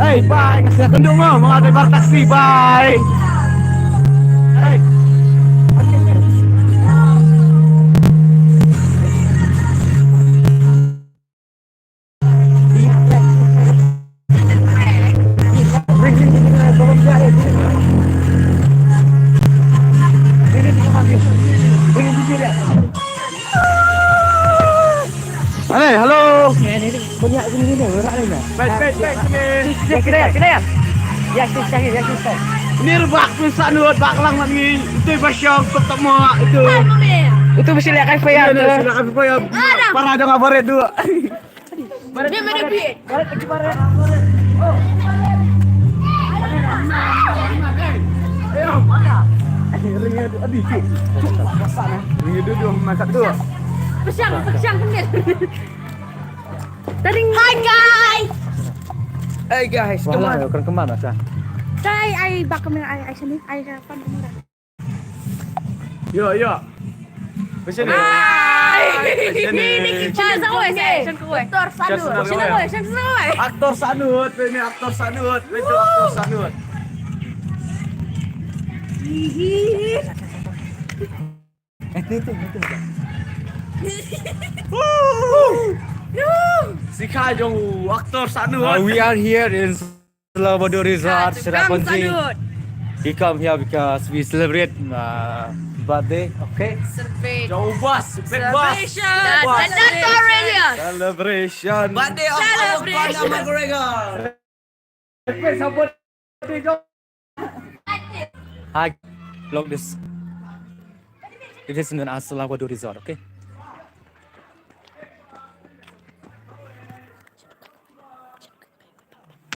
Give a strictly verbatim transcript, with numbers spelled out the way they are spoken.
Hey, bye. Sa kandung mo, mga driver taxi, bye. Hey. Hello, hello. Baik, baik, baik, sini. Ya, sini, sini, ya. Ya, sini, sini, ya, sini, sini. Ni rebak pun sanud, bak lang mat ngi. Itu ba shong, tok tok mo, itu. Itu mesti lihat kan, Fayam. Iya, iya, silakan, Fayam. Para dong, apa red dua. Dia mana, Pi? Pesiang, pesiang, kendil. Hi, guys. Hey, guys, come on. Kan kemana, Sa? Kai, ai bak kamera, ai, ai sini, ai ka pan kamera. Yo, yo. Macam ni? Hai. Macam ni? Ni, ni kita. Shan Sawai, shan Sawai. Aktor Sanud. Shan Sawai, shan Sawai. Aktor Sanud, ini aktor Sanud, ini aktor Sanud. Hihi. Eh, itu, itu, itu. Sikha jong u, aktor Sanud. Uh, we are here in Salvador Resort, Cherrapunji. We come here because we celebrate, uh, birthday, okay? Celebrate. Jong u boss, big boss. Celebration. Celebration. Birthday of our Conor McGregor. Hi, vlog this. This is known as Salvador Resort, okay?